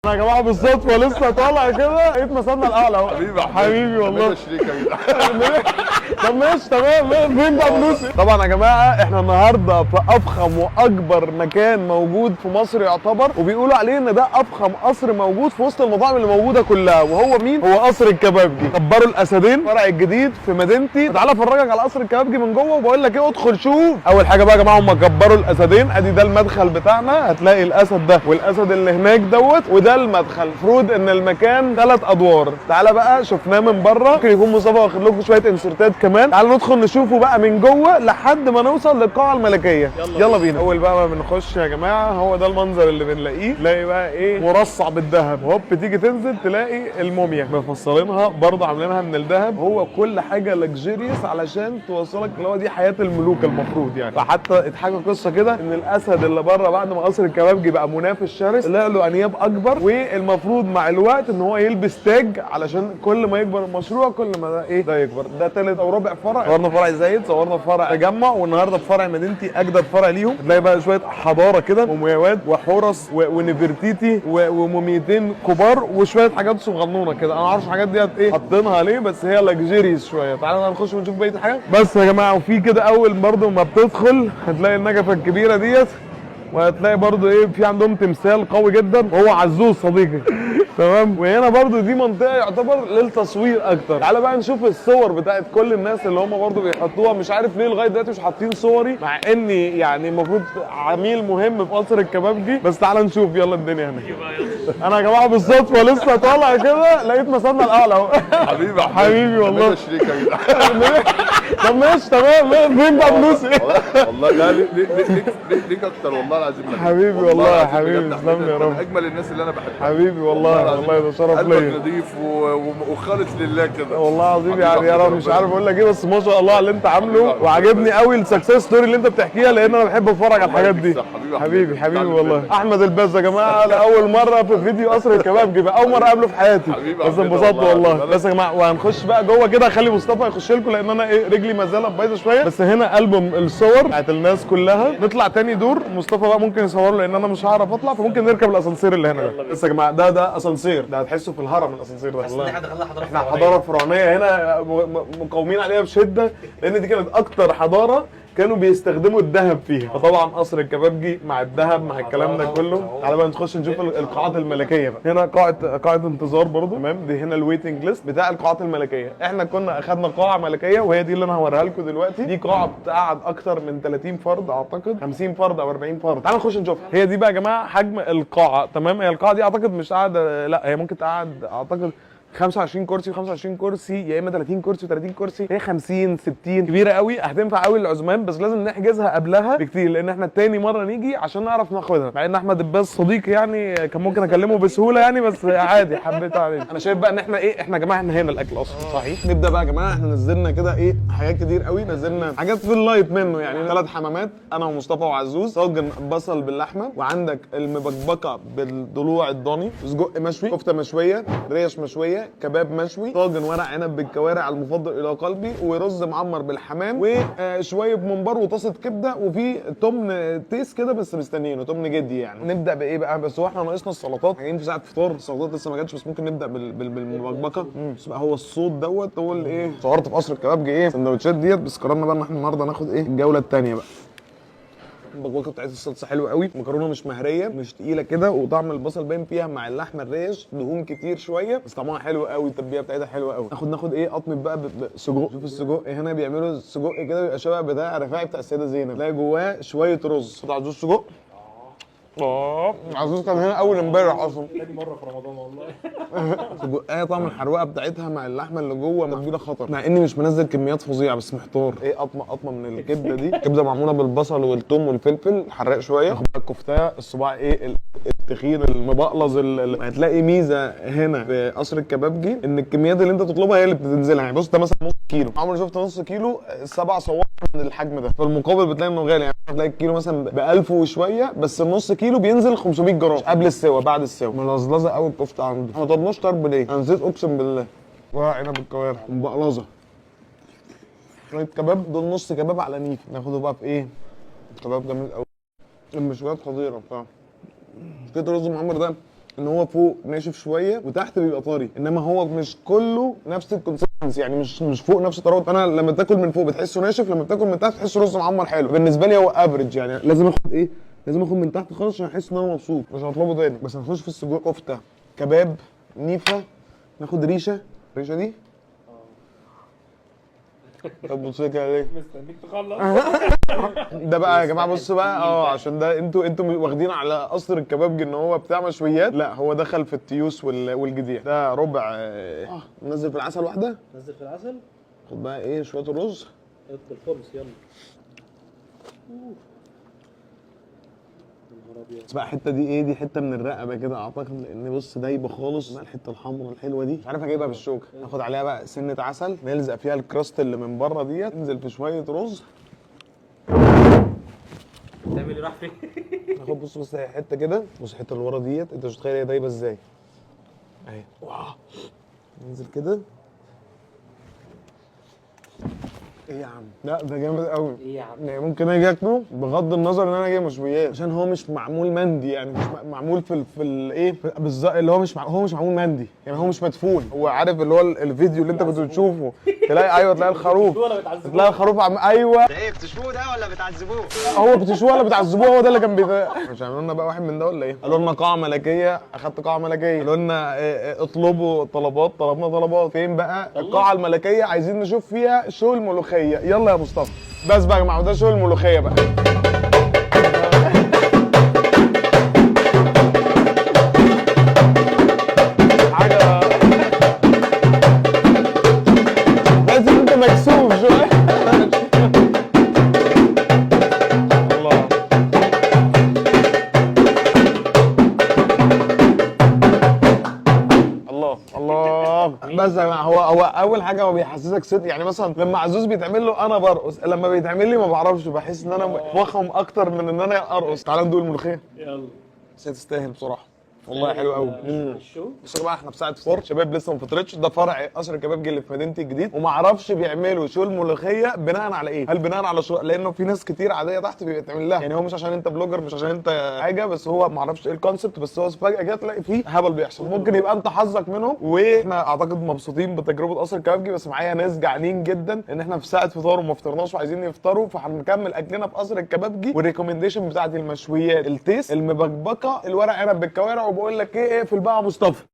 انا يا جماعة بالصدفة لسه طالع كده لقيت مسدنا الاعلى اهو. حبيبي يا أحمد. حبيبي والله. حبيبي شريك يا جدع. طب ماشي تمام، فين بقى فلوسي؟ طبعا يا جماعة احنا النهارده في افخم واكبر مكان موجود في مصر يعتبر، وبيقولوا عليه ان ده افخم قصر موجود في وسط المطاعم اللي موجودة كلها، وهو مين؟ هو قصر الكبابجي. كبروا الاسدين، فرع الجديد في مدينتي. تعالى افرجك على قصر الكبابجي من جوه، وبقول لك ايه، ادخل شوف. اول حاجة بقى يا جماعة هم كبروا الاسدين، ادي ده المدخل بتاعنا، هتلاقي الاسد ده والاسد اللي هناك دوت، وده المدخل. المفروض ان المكان 3 ادوار. تعالى بقى شفناه من بره، ممكن يكون مصطفى واخد لكم شوية insert ات كمان. تعالوا ندخل نشوفه بقى من جوه لحد ما نوصل للقاعه الملكية. يلا, يلا بينا. اول بقى ما بنخش يا جماعة هو ده المنظر اللي بنلاقيه، تلاقي بقى ايه، مرصع بالذهب. هوب تيجي تنزل تلاقي الموميا مفصلينها برضه، عاملينها من الذهب. هو كل حاجة luxurious علشان توصلك اللي هو دي حياة الملوك المفروض يعني. فحتى اتحكوا قصة كده ان الاسد اللي بره بعد ما قصر الكبابجي بقى منافس شرس، لقى له انياب اكبر، والمفروض مع الوقت ان هو يلبس تاج علشان كل ما يكبر المشروع كل ما ده ايه ده يكبر. ده تالت او رابع فرع، صورنا فرع زايد، صورنا فرع تجمع، والنهارده في فرع مدينتي، اجدد فرع ليهم. تلاقي بقى شوية حضارة كده، مومياوات وحورس ونفرتيتي وموميتين كبار وشوية حاجات صغنونه كده. انا ما اعرفش الحاجات ديت ايه حاطينها ليه، بس هي luxurious شوية. تعالوا نخش ونشوف بقية الحاجات. بس يا جماعة وفي كده اول برضو ما بتدخل هتلاقي النجفه الكبيرة ديت، وهتلاقي برضو ايه، في عندهم تمثال قوي جدا وهو عزوز صديقي. تمام. وهنا برضو دي منطقة يعتبر للتصوير اكتر. تعالى بقى نشوف الصور بتاعت كل الناس اللي هم برضو بيحطوها. مش عارف ليه لغاية دلوقتي مش حاطين صوري، مع اني يعني المفروض عميل مهم في قصر الكبابجي. بس تعالى نشوف يلا الدنيا هنا. انا يا جماعة بالصدفة لسه طالع كده لقيت مسدنا الاعلى اهو. حبيبي يا أحمد. حبيبي والله. حبيبي شريك يا جدع. طب ماشي تمام، فين بقى فلوسي؟ والله لا ليك ليك ليك ليك اكتر والله العظيم. حبيبي والله يا العظيم حبيبي، بجد تسلم لي يا أحمد، رب. من اجمل الناس اللي انا بحبها. حبيبي والله، العظيم. والله ده شرف قلبك ليا. نظيف وخالص لله كده. والله العظيم. حبيبي يعني يا أحمد، رب مش ربنا عارف اقول لك ايه، بس ما شاء الله على اللي انت عامله، حبيبي. وعاجبني قوي ال success story اللي انت بتحكيها، لان انا بحب اتفرج على الحاجات دي. يديك الصحة. حبيبي أحمد. حبيبي حبيبي تعالى والله. البيت. احمد الباز يا جماعة لاول مرة في فيديو قصر الكبابجي بقى، اول مرة اقابله في حياتي، حبيبي بس أحمد انبسطت والله والله. العظيم. بس يا جماعة وهنخش بقى جوه كده، اخلي مصطفى يخش لكم لان انا ايه رجلي ما زالت بايظة شوية. بس هنا البوم الصور بتاعت الناس كلها. نطلع تاني دور، مصطفى بقى ممكن يصور له لان انا مش هعرف اطلع، فممكن نركب الاسانسير اللي هنا ده. بس يا جماعة ده اسانسير، ده هتحسه في الهرم الاسانسير ده. بس والله. احنا دخلنا حضارة احنا فرعونية. حضارة فرعونيه هنا مقاومين عليها بشده، لان دي كانت اكتر حضارة كانوا بيستخدموا الذهب فيها. فطبعا قصر الكبابجي مع الذهب مع الكلام ده كله. تعالى بقى نخش نشوف القاعات الملكية بقى. هنا قاعة انتظار برضو. تمام، دي هنا ال waiting list بتاع القاعات الملكية. احنا كنا اخدنا قاعة ملكية وهي دي اللي انا هوريها لكم دلوقتي. دي قاعة بتقعد اكتر من 30 فرد، اعتقد 50 فرد او 40 فرد. تعالى نخش نشوفها. هي دي بقى يا جماعة حجم القاعة. تمام، هي القاعة دي اعتقد مش قاعدة، لا هي ممكن تقعد اعتقد 25 كرسي و25 كرسي، يا اما 30 كرسي و30 كرسي، هي 50 60، كبيرة قوي، هتنفع قوي للعزومات، بس لازم نحجزها قبلها بكتير لان احنا تاني مرة نيجي عشان نعرف ناخدها. مع ان احمد الباز صديقي يعني كان ممكن اكلمه بسهولة يعني، بس عادي حبيت عليه. انا شايف بقى ان احنا ايه، احنا يا جماعة احنا هنا الاكل اصلا صحيح. نبدا بقى يا جماعة. احنا نزلنا كده ايه حاجات كتير قوي، نزلنا حاجات في ال light منه يعني، 3 حمامات انا ومصطفى وعزوز، طاجن بصل باللحمه، وعندك المبكبكه بالضلوع الضاني، سجق مشوي، كفته مشويه، ريش مشويه، كباب مشوي، طاجن ورق عنب بالكوارع المفضل الى قلبي، ورز معمر بالحمام، وشوية ممبار، وطاسه كبده، وفي تمن تيس كده بس مستنيينه، تمن جدي يعني. نبدا بايه بقى؟ بس هو احنا ناقصنا السلطات، جايين في ساعة فطار، السلطات لسه ما جاتش، بس ممكن نبدا بالمبكبكه. بس بقى هو الصوت دوت هو اللي ايه. صورت في قصر الكبابجي ايه السندوتشات ديت، بس قررنا بقى ان احنا النهارده ناخد ايه الجولة الثانية بقى. البكبكه بتاعت الصلصه حلوة قوي، مكرونه مش مهريه، مش تقيلة كده، وطعم البصل باين فيها مع اللحمة الريش، دهون كتير شوية بس طعمها حلو قوي، التتبيله بتاعتها حلوة قوي. ناخد ايه قطمه بقى سجق. شوف السجق هنا بيعملوا السجق كده بيبقى شبه بتاع رفاعي بتاع السيدة زينب، تلاقي جواه شوية رز. بتاع عزوز سجق، عزوز كان هنا اول امبارح اصلا. تاني مرة في رمضان والله. سجقايه طعم الحروقه بتاعتها مع اللحمة اللي جوه تتبيله خطر، مع اني مش منزل كميات فظيعة بس محتار ايه قطمه قطمه من الكبده دي. كبده معمولة بالبصل والثوم والفلفل حراق شوية. ناخد بقى الكفتة الصباع ايه التخين المبقلظ. هتلاقي ميزة هنا في قصر الكبابجي ان الكميات اللي انت تطلبها هي اللي بتنزلها. يعني بص ده مثلا نص كيلو، عمري شفت نص كيلو 7 صوابع من الحجم ده. في المقابل بتلاقي انه غالي، يعني بتلاقي الكيلو مثلا ب 1000 وشوية، بس النص كيلو بينزل 500 جرام قبل السوا بعد السوا. ملظلظه قوي الكفتة عنده. احنا ما طلبناش طرب ليه؟ انا نسيت اقسم بالله. ورق عنب بالكوارع مبقلظه، شوية كباب دول نص كباب على نيف. ناخده بقى في ايه؟ كباب جميل قوي، المشويات خطيرة بصراحة. كده رز معمر ده ان هو فوق ناشف شوية وتحت بيبقى طري، انما هو مش كله نفس ال consistency، يعني مش فوق نفس الطراوه. انا لما تاكل من فوق بتحسه ناشف، لما بتاكل من تحت تحسه رز معمر حلو. بالنسبة لي هو average، يعني لازم اخد ايه، لازم اخد من تحت خالص عشان احس ان انا مبسوط. مش هطلبه تاني. بس هنخش في السجق، كفته، كباب، نيفه، ناخد ريشه. الريشة دي طب بص كده ليه؟ مستنيك تخلص. ده بقى يا جماعة بصوا بقى، عشان ده انتوا واخدين على قصر الكبابجي ان هو بتاع مشويات، لا هو دخل في التيوس والجديع. ده ربع، نزل في العسل واحدة، نزل في العسل، خد بقى ايه شوية الرز، ادخل خبز، يلا. يا نهار ابيض. بس بقى الحتة دي ايه، دي حتة من الرقبة كده اعتقد، لان بص دايبه خالص بقى الحتة الحمراء الحلوة دي، مش عارف اجيبها بالشوكة. ناخد عليها بقى سنة عسل، نلزق فيها ال crust اللي من بره ديت، ننزل في شوية رز. تعمل ايه؟ راح فين؟ ناخد بص بص هي حتة كده، بص الحتة اللي ورا ديت، انت مش متخيل هي دايبه ازاي اهي. wow، ننزل كده. ايه يا عم، لا ده جامد قوي. ايه يا عم؟ يعني ممكن اجي اكله بغض النظر ان انا جاي مشويات، عشان هو مش معمول مندي، يعني مش معمول في الايه بالظبط، اللي هو مش هو مش معمول مندي، يعني هو مش مدفون. هو عارف اللي هو الفيديو اللي انت كنت بتشوفه، تلاقي ايوه، تلاقي الخروف، ولا بتعذبوه؟ تلاقي الخروف عم ايوه، ده ايه، بتشوه ده ولا بتعذبوه؟ هو بتشوه ولا بتعذبوه، هو ده اللي كان مش عملوا لنا بقى واحد من ده ولا ايه؟ قالوا لنا قاعة ملكية، اخدت قاعة ملكية. قالوا لنا اطلبوا طلبات، طلبنا طلبات. فين بقى القاعة الملكية؟ عايزين نشوف فيها show الملوخية. يلا يا مصطفى. بس بقى يا جماعة، وده show الملوخية بقى. حاجة بس انت مكسوف شوية. الله الله الله. بس يا جماعة، هو اول حاجة هو بيحسسك صدق، يعني مثلا لما عزوز بيتعمل له انا برقص، لما بيتعمل لي ما بعرفش، بحس ان انا فخم اكتر من ان انا ارقص. تعال ندوق الملوخية. يلا. بس هي تستاهل بصراحة، والله حلو قوي. ال show. بصوا يا جماعة، احنا في ساعة فطار، شباب لسه ما فطرتش. ده فرع قصر الكبابجي اللي في مدينتي الجديد، وما اعرفش بيعملوا show الملوخية بناء على ايه، هل بناء على show، لانه في ناس كتير عادية تحت بيتعمل لها، يعني هو مش عشان انت blogger، مش عشان انت حاجة، بس هو ما اعرفش ايه ال concept، بس هو فجاة كده تلاقي فيه هبل بيحصل. ممكن يبقى انت حظك منهم، واحنا اعتقد مبسوطين بتجربه قصر الكبابجي، بس معايا ناس جعانين جدا ان احنا في ساعة فطار وما فطرناش وعايزين يفطروا، فهنكمل اكلنا في قصر الكبابجي. وال recommendation بتاعتي المشويات، التيس، المبكبكه، الورق عنب بالكوارع، وبقول لك ايه، اقفل بقى يا مصطفى.